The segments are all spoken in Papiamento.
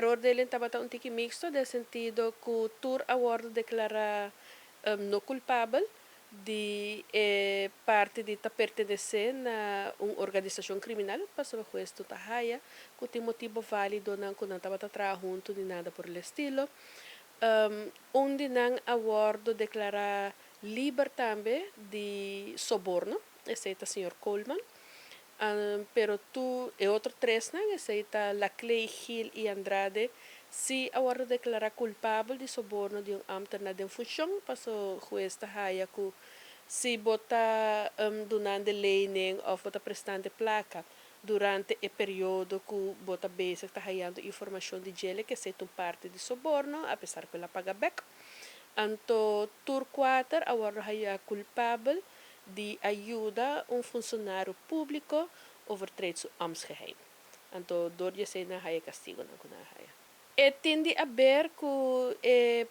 Veroordeling tabata un tiki mixto, den sentido cu tur a wordo declara no culpabel di e parti di ta pertenece na un organisacion criminal, pasobra hues no ta haya cu tin motibo validonan cu nan tabata traha hunto ni nada por el estilo. Un di nan a wordo declara liber tambe di soborno, esey ta señor Koolman. Pero tur e otro tresnan, esey ta Laclé, Gil y Andrade, si a wordo declara culpabel di soborno di un ambtenaar den funcion, paso hues ta haya cu si bo ta dunando lening of bo ta prestando placa durante e periodo cu bo ta bezig ta hayando informacion di djele, cu esey ta un parti di soborno, apesar cu el a paga bek. Anto tur cuater a wordo haya culpabel di a yuda un funcionario publico overtreed su ambtsgeheim. Anto door di esey nan a haya castigonan cu nan a haya. E tin di haber cu e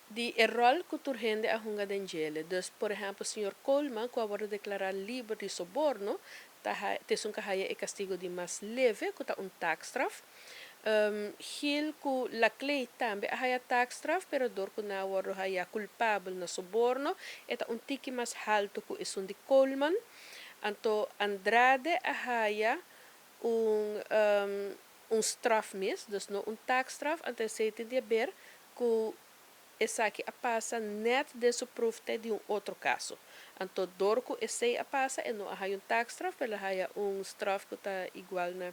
di e rol cu tur hende a hunga den djele. Dus, por ehempel, señor Koolman, cu a wordo declara liber di soborno, ta esun cu a haya e castigo di mas leve, cu ta un taakstraf. Gil cu Laclé tambe a haya taakstraf, pero door cu nan a wordo haya culpabel na soborno, e ta un tiki mas halto cu esun di Koolman. Anto Andrade a haya un straf mes, dus no un taakstraf, anto esey tin di haber cu esaki a pasa net den su proeftijd di un otro caso. Anto door cu esey a pasa, e no a haya un taakstraf, pero a haya un straf cu ta igual na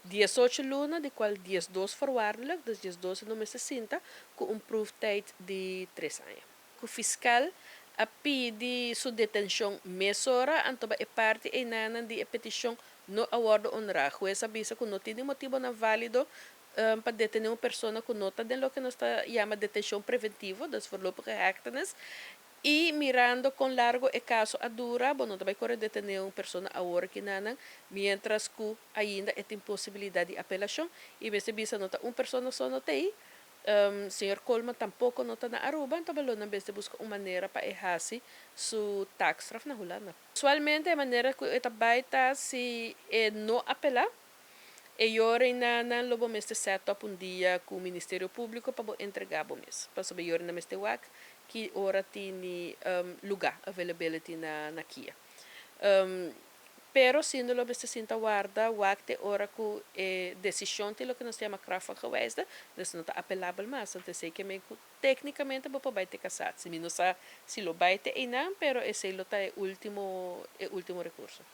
18 luna, di cual 12 voorwaardelijk, dus 12 no mester sinta, cu un proeftijd di 3 aña. Cu fiscal a pidi su detencion mesora, anto e parti eynan di e peticion no a wordo honra. Hues a bisa cu no tin motibonan valido pa detene un persona cu no ta den loke nos ta yama detencion preventivo, dus voorlopige hechtenis. Y mirando con largo e caso a dura, bo no ta bay core detene un persona awor akinan, mientras cu ainda tin posibilidad di apelacion. Y mester bisa, no ta un persona so no t'ey, señor Koolman tampoco no ta na Aruba, anto lo nan mester busca un manera pa e hasi su taakstraf na Hulanda. Usualmente e manera cu e ta bay ta, si e no apela, e ora nan lo bo mester set up un dia cu Ministerio Publico pa bo entrega bo mes. Pasobra e ora nan mester wak ki ora tin lugar, availability na KIA. Pero si lo mester sinta warda, wak te ora cu e decision tin loke nos yama kracht van gewijsde, dus no ta apelabel mas. Anto esey ke men tecnicamente bo por bay te cassatie. Mi no sa si lo bay te eynan, pero esey lo ta e ultimo recurso.